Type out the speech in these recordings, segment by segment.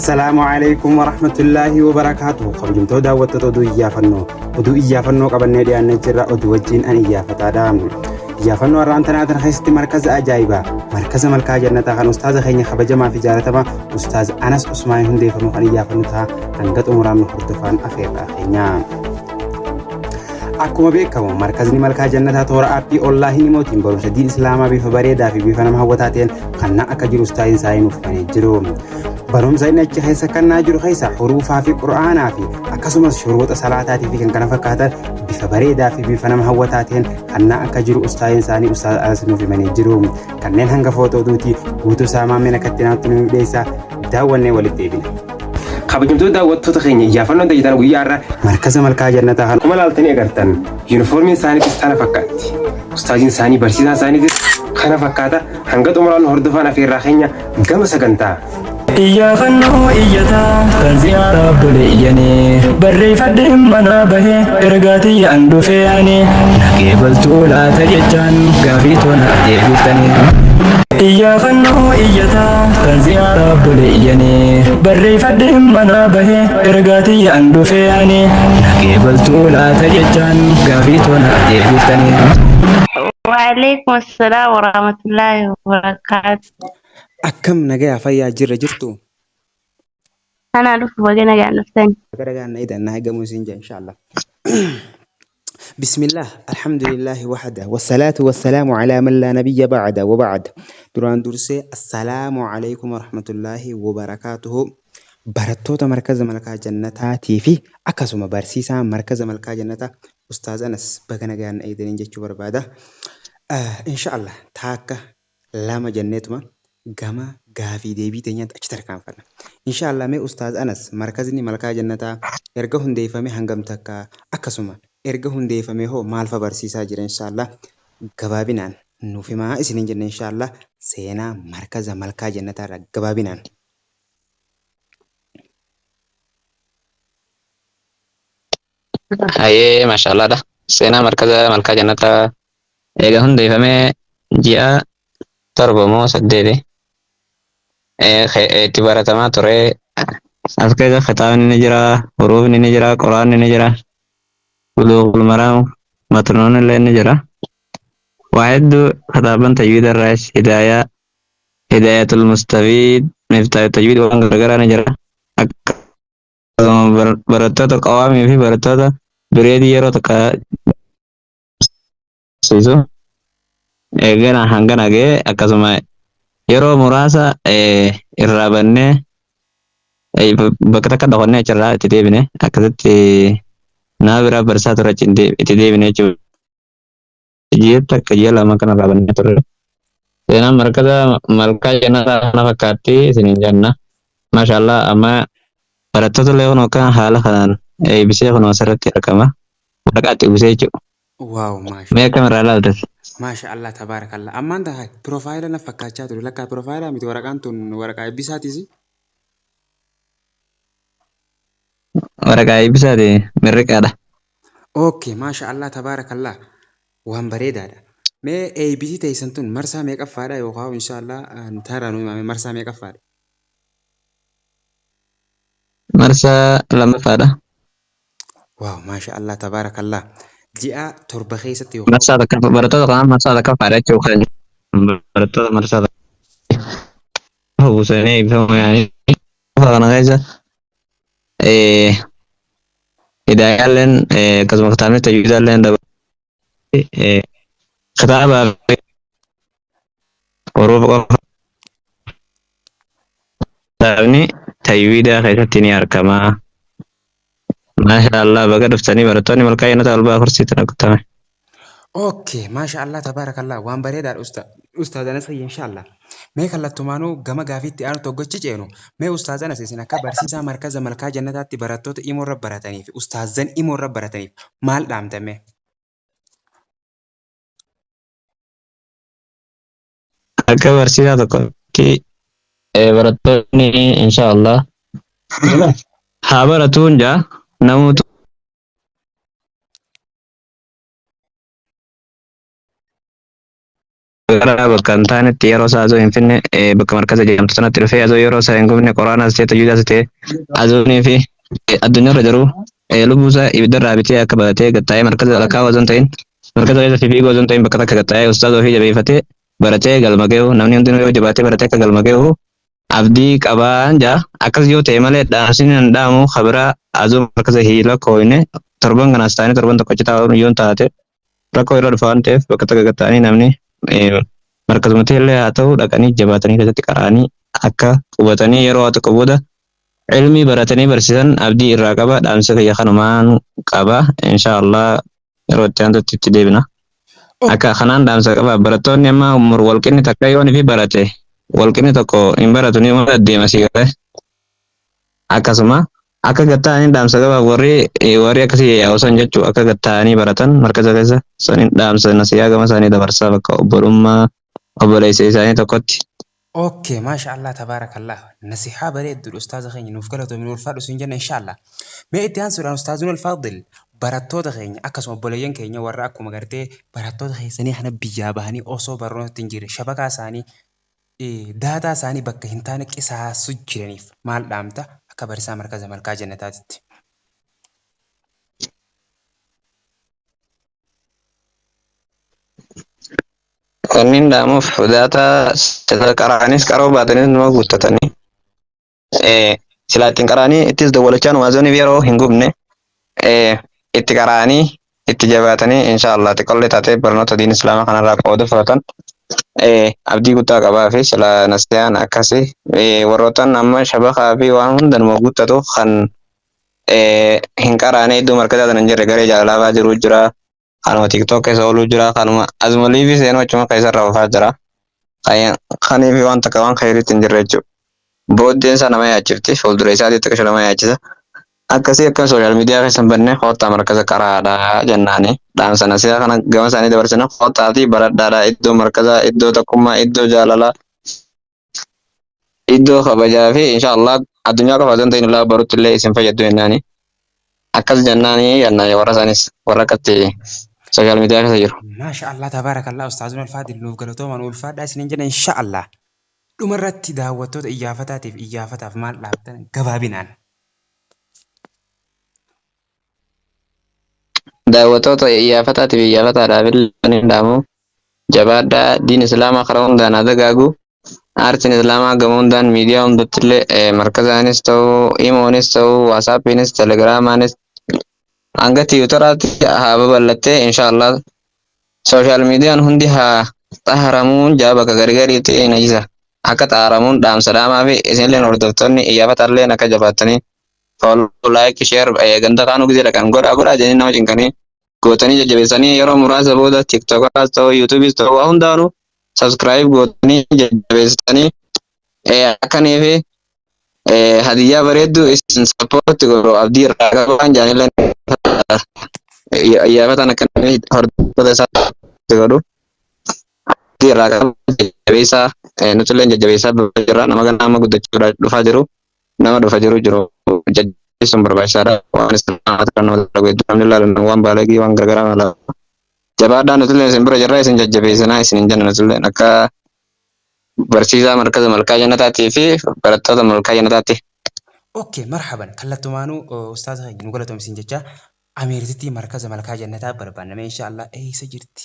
Assalaamu alaikum warahmatullaahi wabarakaatuh. Kabajamtoota daawwattoota oduu iyyaafannoo. Oduu iyyaafannoo qabannee dhiyaannee jirra. Oduu wajjin an iyyaafataadha. Iyyaafannoo har'aan tanaa tana keessatti markaza ajaa'ibaa markaza malkaa jannataa kan ustaaza keenya kabajamaa fi jaalatamaa ustaaz Anas Usmaaniin hundeeffamu kan iyyaafannu ta'a. Hanga xumuraan nu hordofaan afeerraa keenya. Akkuma beekamu markazni malkaa jannataa toora aappii onlaayinii mootiin barumsa diin islaamaa bifa bareedaa fi bifa nama hawwataa ta'een kannaa akka jiru ustaaziin isaanii nuuf himanii jiru. Barumsa inni achi keessa kannaa jiru keessa huruufaa fi qur'aanaa fi akkasumas shuruuxa salaataatii fi kan kana fakkaatan bifa bareedaa fi bifa nama hawwataa ta'een kannaa akka jiru ustaaziin isaanii ustaaz Anas nuuf himanii jiru. Kanneen hanga footoo duuti guutuu isaa maammeen akka itti naatti nuuf dhiyeessa daawwannee walitti deebina. Kabajamtoota daawwattoota keenya iyyaafannoon tajaajila guyyaa har'a markaza malkaa jannataa kan kuma laaltanii agartan yuunifoormiin isaaniitis tana fakkaatti. Ustaaziin isaanii barsiisaan isaaniitis kana fakkaata hanga xumuraan hordofaan afeerraa keenya gama sagantaa. Iyyaafannoo iyyataa kan ziyaaraa obboleeyyanii barreeffadheen manaa bahee ergaa tiyyaan dhufee ani naqee baltuu laata jechaan gaafii toona deebiftanii. Iyyaafannoo iyyataa kan ziyaaraa obboleeyyanii barreeffadheen manaa bahee ergaa tiyyaan dhufee ani naqee baltuu laata jechaan gaafii toona deebiftanii. Waalaikum assalam warahmatullahi wabarakatuh. Akkam nagayaa fayyaa jirra jirtu? Anaa dhufu baga nagaan dhuftani. Baga nagaan na eedan na eegamu isin jaa inshallah. Bismillah, alhamdulillahi wahda, wassalaatu wassalaamu alaa man laa nabiyya ba'da wa ba'd. Duraan dursee assalaamu alaikum warahmatullaahi wabarakaatuhu. Barattoota markaza malkaa jannataatii fi akkasuma barsiisaa markaza malkaa jannataa Ustaaz Anas baga nagaan na eegdaniin jechuu barbaada. Inshallah taakka lama jenneetuma gama gaafii deebii teenyaatti achi tarkaanfanna. Inshaa Allah mee Ustaaz Anas markazni Malkaa Jannataa erga hundeeffamee hangam takka akkasuma erga hundeeffamee hoo maalfa barsiisaa jira inshaa Allah gabaabinaan nuuf himaa isiniin jenna inshaa Allah seenaa markaza Malkaa Jannataa irraa gabaabinaan. Hayee maashaallaadha. Seenaa markaza Malkaa Jannataa eega hundeeffamee ji'a 7 moo 8 itti baratamaa ture. As keessa kitaabni ni jira, huruufni ni jira, quraanni ni jira, buluughul maraam matnoon illee ni jira. Waa hedduu kitaaban tajwiida irraas hidaayaa, hidaayatul mustafiid, miftaahu tajwiid waan garagaraa ni jira. Akkasuma barattoota qawaamii fi barattoota bireedii yeroo takka barsiisu eegana hangana ga'e akkasuma yeroo muraasa irraa bannee bakka takka dhokannee achirraa itti deebine akkasitti nama biraa barsiisaa ture achi itti deebine jechuudha. Ji'a takka ji'a 2 kana irraa bannee turre. Seenaan markaza malkaa jannataa kana fakkaatti isiniin jenna. Maashaallah amma barattoota illee kun akka haala kanaan eebbisee kun asirratti argama. Waraqaa itti uwwisee jechuudha. Waaw maasha Mee akkam irraa ilaaltas? Maasha Allah tabaarakallah. Ammaan taha piroofaayila na fakkaachaa ture. Lakkaa piroofaayila miti waraqaan tun waraqaa eebbisaatisi. Waraqaa eebbisaati mirriqaadha. Okay maasha Allah tabaarakallah. Waan bareedaadha. Mee eebbisii teessan tun marsaa meeqaffaadha yookaan insha Allah taarraa nu himaame marsaa meeqaffaadha? Marsaa lammaffaadha. Waaw maasha Allah tabaarakallah. Ji'a 7 keessatti yookaan Marsaa takka barattoota kanaan marsaa takkaffaadha jechuudha kan barattoota marsaa takka buusanii eebbifamu yaanii kana keessa hidaayaalleen akkasuma kitaabni tajwiidaalleen dabalatee kitaabaa fi huruufa qofa kitaabni tajwiidaa keessatti ni argama. Maasha Allah baga dhuftanii barattoonni malkaa jannata ol ba'aa kursiitti na guttame. Okay, maasha Allah tabaarakallah waan bareedaadha usta ustaaz Anas kiyya inshallah. Mee kallattumaanuu gama gaafiitti aanutti hoggachi ceenu mee ustaaz Anas isin akka barsiisaa markaza malkaa jannataatti barattoota imo irra baratanii fi ustaazan imo irra barataniif maal dhaamtan mee? Akka barsiisaa tokkotti barattoonni insha Allah haa baratuun jaa namuutu Gara bakka hin taanetti yeroo isaa azoo hin finne bakka markaza jedhamtu sanatti dhufee azoo yeroo isaa hin gubne qoraanas ta'e tajuudaas ta'e azoonii fi addunyaarra jiru lubbuu isaa ibiddarraa bitee akka baratee gattaa'ee markaza lakkaa'u osoo hin ta'in markaza keessa fiiguu osoo hin ta'in bakka takka gattaa'ee ustaaza ofii jabeeffatee baratee galma gahu namni hundinuu yoo jabaatee baratee akka galma gahu abdii qabaan jaa akkas yoo ta'e malee dhaamsini nan dhaamu kabiraa azoo markaza hiila kooyne torban kanaas ta'anii torban tokko achi taa'uun yoon taate rakkoo irra dhufa waan ta'eef bakka takka gatta'anii namni markazumatti illee haa ta'u dhaqanii jabaatanii keessatti qara'anii akka hubatanii yeroo tokko booda ilmii baratanii barsiisan abdii irraa qaba. Dhaamsa kiyya kanumaan qaba. Insha Allah yeroo itti aantutti itti deebina. Akka kanaan dhaamsa qaba. Barattoonni amma umur walqinni takka yoon fi barate walqinni tokko hin baratu ni deema si galee. Akkasuma akka gatta'anii dhaamsa qaba warri warri akkasii yaa'u san jechuu akka gatta'anii baratan markaza keessa saniin dhaamsa nasiyaa gama isaanii dabarsaa bakka obbolummaa obboleessa isaanii tokkotti. Okay, maasha Allah, tabaarakallah. Nasihaa bareedduudha ustaaza keenya nuuf galatoomi, nu ulfaadhu siin jenna inshallah. Mee itti aansuudhaan ustaazuun Alfaadil barattoota keenya akkasuma obboleeyyan keenya warra akkuma gartee barattoota keessanii kana biyyaa bahanii osoo barnootatti hin jirre shabakaa isaanii daataa isaanii bakka hin taane qisaasu jiraniif maal dhaamta akka barsiisaa markaza Malkaa Jannataatitti? Wanni dhaamuuf daataa sila qaraanis qaroo baatanis numa guuttatanii sila ittiin qaraanii ittis dawwalachaa numaazoniif yeroo hin gubne itti qaraanii itti jabaatanii insha Allah xiqqollee taatee barnoota diin islaamaa kanarraa qooda fudhatan abdii guddaa qabaa fi sila nasiyaan akkasi warrootan amma shabakaa fi waan hunda numa guuttatu kan hin qaraane iddoo markazaa sana hin jirre garee jaalalaafaa jiru jira. Kanuma TikTok keessa ooluu jira. Kanuma asuma liivii seenuu achuma keessa irra oofaa jira. Kanii fi waan takka waan khayriitti hin jirre jechuudha. Booddeen isaa nama yaachifti. Fuuldura isaatii xiqqisho nama yaachisa. Akkasii akka sooshaal miidiyaa keessa hin banne koottaa markaza qaraadhaa jennaani. Dhaamsa nasihaa kana gama isaanii dabarsina koottaatii baradhaadhaa iddoo markazaa, iddoo tokkummaa, iddoo jaalalaa, iddoo kabajaa fi insha Allah addunyaa qofa osoo hin ta'in ilaa barutti illee isin fayyaddu jennaani. Akkas jennaani jennaan warra isaanis warra akkatti sooshaal miidiyaa keessa jiru. Maasha Allah, tabaarakallah, ustaazuun Alfaadil nuuf galatoomaa, nu ulfaadhaa isiniin jenna insha Allah. Dhumarratti daawwattoota iyyaafataatiif iyyaafataaf maal dhaamtan gabaabinaan? Daawwattoota iyyaafataatiif iyyaafataadhaaf illee ni dhaamu. Jabaadhaa, diin islaamaa karaa hundaan haa dagaagu. Aartiin islaamaa gama hundaan miidiyaa hundatti illee markazaanis ta'u, imoonis ta'u, waasaappiinis, telegiraamaanis hanga tiwutaraatti haa babal'attee insha Allah sooshaal miidiyaan hundi haa xaharamuun jaa bakka gargariitti najisa. Akka xaharamuun dhaamsa dhaamaa fi isinilleen hordoftoonni iyyaafatalleen akka jabaattanii follow, like, share ganda kaanuu gisee dhaqan godhaa godhaa jedhanii nama cinqanii gootanii jajjabeessanii yeroo muraasa booda tiktookaas ta'u yuutuubiis ta'u waa hundaanuu subscribe gootanii jajjabeessanii akkanii fi hadiyyaa bareedduu isin support godhu abdii irraa qaban jaanillee iyyaafatan akka namni hordoftoota isaa godhu abdii irraa qaban jajjabeessaa nutillee jajjabeessaa jirra. Nama ganaa amma guddachuu dhufaa jiru nama dhufa jiru jiru jajjabeessuun barbaachisaadha. Waan islaamaa kan nama dalagu hedduu namni ilaalu waan baalagii waan garagaraa mala jabaadhaa. Nutillee isin bira jirra, isin jajjabeessinaa isin hin jenna. Nutillee akka barsiisaa markaza Malkaa Jannataatii fi barattoota Malkaa Jannataatti. Okay, marhaban. Kallattumaanuu ustaaza keenya nu galatoomsin jecha Ameerititti markaza Malkaa Jannataa barbaanname insha Allah eessa jirti?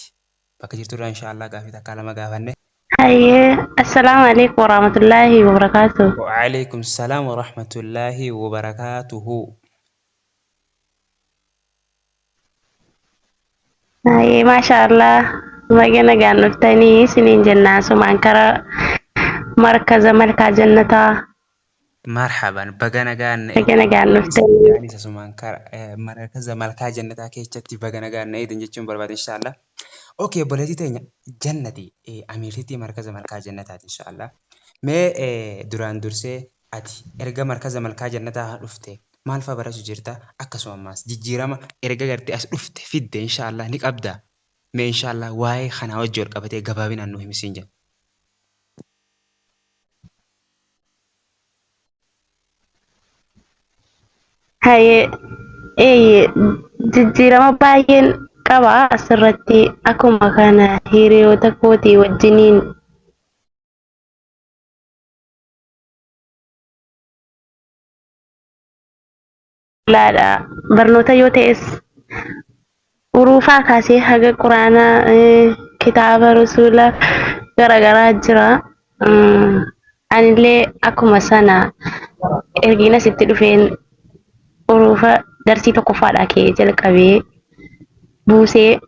Bakka jirturraa insha Allah gaafii takkaa lama gaafanne. Hayyee, assalaamu alaikum warahmatullaahi wabarakaatuh. Wa'alaikum salaam wa rahmatullaahi wa barakaatuhu. Hayyee, maasha Allah, baga nagaan dhuftanii isiniin jennaa sumaan karaa markaza Malkaa Jannataa. Marhaban, baga nagaan na Baga nagaan dhuftanii. Anis asumaan kara markaza Malkaa Jannataa keessatti baga nagaan na eedan jechuun barbaada insha Allah. Okay, obboleettii teenya Jannati Amiirtitti markaza Malkaa Jannataati insha Allah. Mee duraan dursee ati erga markaza Malkaa Jannataa dhufte maal fa'a barachuu jirta? Akkasuma ammaas jijjiirama erga gartee as dhufte fidde insha Allah ni qabda. Mee insha Allah waa'ee kanaa wajji wal qabatee gabaabinaan nu himi siin jenna. Hayyee, eeyyee, jijjiirama baay'een qaba asirratti akkuma kana hiriyoota kootii wajjiniin laadha. Barnoota yoo ta'es uruufaa kaasee haga quraanaa kitaaba rasuula garaagaraa jira. Anillee akkuma sana ergiin asitti dhufeen uruufa darsii tokkoffaadhaa ka'ee jalqabee buusee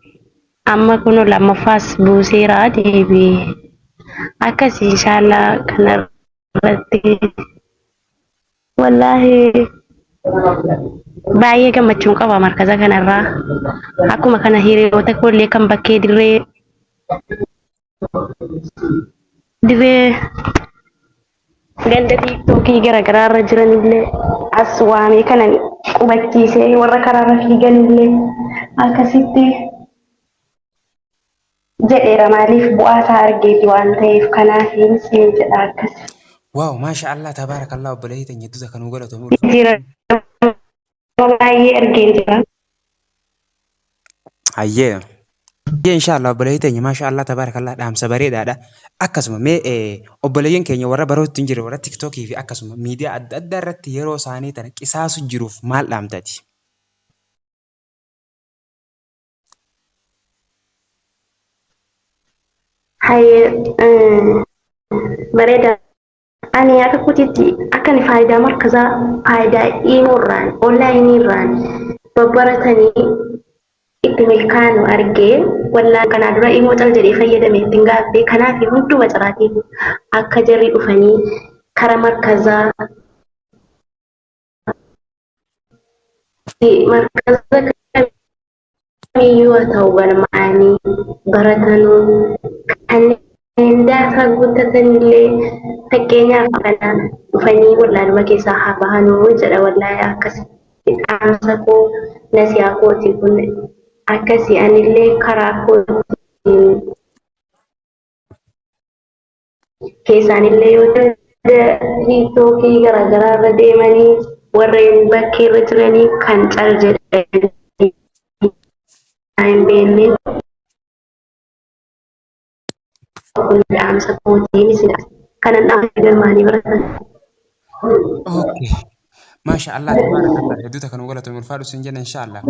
amma kunoo lammaffaas buuseera deebi'ee. Akkasii inshaallah kanarratti wallaahi baay'ee gammachuun qaba markaza kanarraa. Akkuma kana hiriyoota koollee kan bakkee dirree dirree ganda tiiktookii garaagaraa irra jiranillee as waamee kanan qubachiisee warra karaarra fiiganillee akkasitti jedheera maaliif bu'aa isaa argeeti waan ta'eef kanaaf siin jedha akkas. Waaw maasha Allah tabaarakallah obboleettii teenya hedduu takka nuu galatoomi ulfaadhu. Jijjiirama baay'ee argeen jira. Hayyee. Hayyee inshallah obboleettii teenya maasha Allah tabaarakallah dhaamsa bareedaadha. Akkasuma mee obboleeyyan keenya warra barootti hin jirre warra tiktookii fi akkasuma miidiyaa adda addaa irratti yeroo isaanii tana qisaasu jiruuf maal dhaamtati? Hayyee bareeda. Ani akka kootiitti akka ani faayidaa markazaa faayidaa iimoorraan onlaayiniirraan babbaratanii itti milkaa'anu argee wallaan kanaa dura imoo cal jedhee fayyadame ittiin gaabbee kanaaf hunduma ciraatiif akka jarri dhufanii kara markazaa markaza kamiyyuu haa ta'u galmaa'anii baratanuu kanneen daataa guuttatanillee fakkeenyaaf kana dhufanii wallaaluma keessaa haa bahanuu jedha wallaahi akkasitti dhaamsa koo nasiyaa kooti kun akkasii anillee karaa kootiin keessaanillee yoo tiiktookii garaagaraa irra deemanii warreen bakkee irra jiranii kan cal jedhanii hin beekne kun dhaamsa kootiin isin kanan dhaamsa galmaanii baratan. Okay. Maasha Allah tabaarakallah hedduu takka nu galatoomi ulfaadhu sin jenna insha Allah.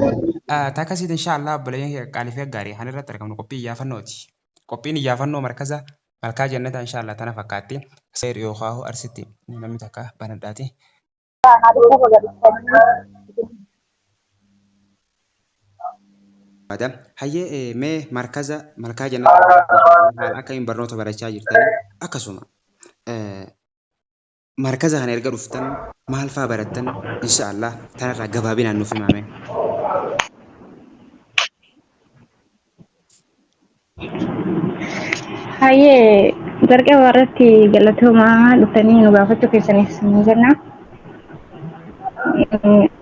Takkasiit insha Allah obboleeyyan kee qaqqaalii fi gaggaarii kan irratti argamnu qophii iyyaafannooti. Qophiin iyyaafannoo markaza Malkaa Jannataa insha Allah tana fakkaatti. Seer yookaan arsitti namni takka banadhaati. Hayyee mee markaza Malkaa Jannataa haala akkamiin barnoota barachaa jirtanii akkasuma markaza kana erga dhuftan maal faa barattan insha Allah tanarraa gabaabinaan nuuf himaa mee. Hayyee jalqaba irratti galatoomaa dhuftanii nu gaafachuu keessaniif ni jenna.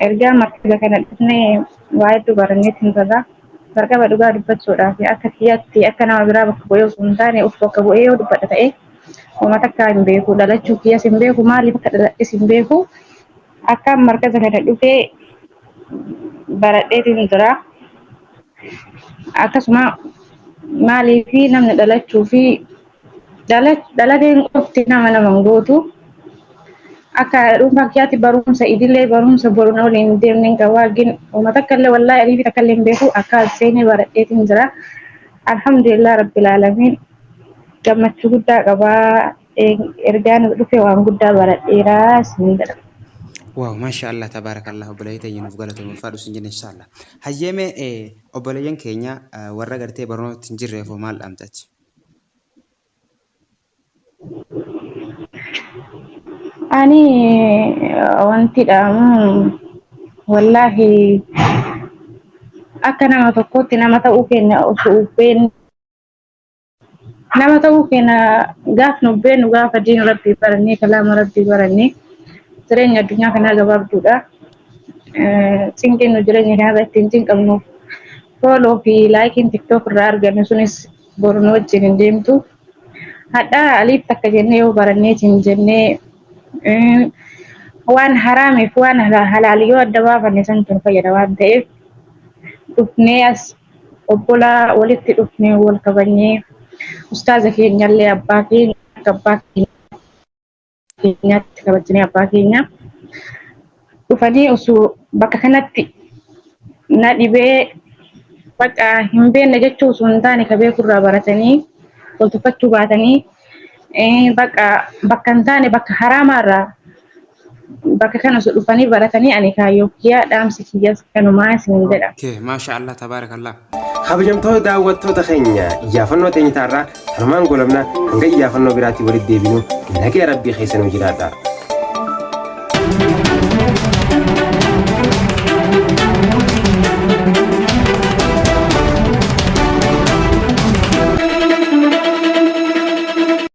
Ergaa markaza kana dhufnee waa hedduu baranneetti hin jirra. Jalqaba dhugaa dubbachuudhaaf akka kiyyaatti akka nama biraa bakka bu'ee osoo hin taane of bakka bu'ee yoo dubbadha ta'e Uummata akka hin beeku dhalachuu kiyyas hin beeku maaliif akka dhaladhes hin beeku akkaan markaza kana dhufee baradheetiin jira. Akkasuma maaliif namni dhalachuu fi dhalateen qofti nama nama hin gootu. Akka dhuunfaa kiyyaatti barumsa idilee barumsa boruun waliin hin deemne hin qabu. Argin uummata akka illee wallaahi alii fi takka illee hin beeku akka seenee baradheetiin jira. Alhamdulillah rabbil aalamiin. Gammachuu guddaa qaba. Ergaa nu dhufe waan guddaa baradheera isiniin jedha. Waaw maasha Allah tabaarakallah obboleeyyan teenya nuuf galatoomi ulfaadhu sin jenna insha Allah. Hayyee mee obboleeyyan keenya warra gartee barnootatti hin jirreef hoo maal dhaamta ati? Ani wanti dhaamu wallaahi akka nama tokkootti nama ta'uu keenya osoo of beeknu Nama ta'uu keenya gaaf nu beeknu gaafa diin rabbii barannee kalaama rabbii barannee jireenya addunyaa kanaa gabaabduudha. Cinqiin nu jireenya kanarra ittiin cinqabnu fooloo fi laayikiin tiktook irraa argannu sunis boru nu wajjin hin deemtu. Hadhaa aliif takka jennee yoo baranneetiin jennee waan haraamiif waan halaal yoo adda baafanne santu nu fayyada waan ta'eef dhufnee as Obbolaa walitti dhufnee wal kabajnee ustaaza keenyallee abbaa keenya akka abbaa keenyaatti kabajnee abbaa keenya dhufanii osoo bakka kanatti na dhibee bakka hin beekne jechuu osoo hin taane ka beekurraa baratanii wal tuffachuu baatanii bakka bakka hin taane bakka haraamaarraa bakka kana osoo dhufanii baratanii ani kaayyoo kiyyaa dhaamsi kiyyas kanumaa isin jedha. Okay, maasha Allah, tabaarakallah. Kabajamtoota daawwattoota keenya iyyaafannoo teenya taarraa kanumaan golabna hanga iyyaafannoo biraatii walitti deebinu nagaya rabbii keessa nu jiraadha.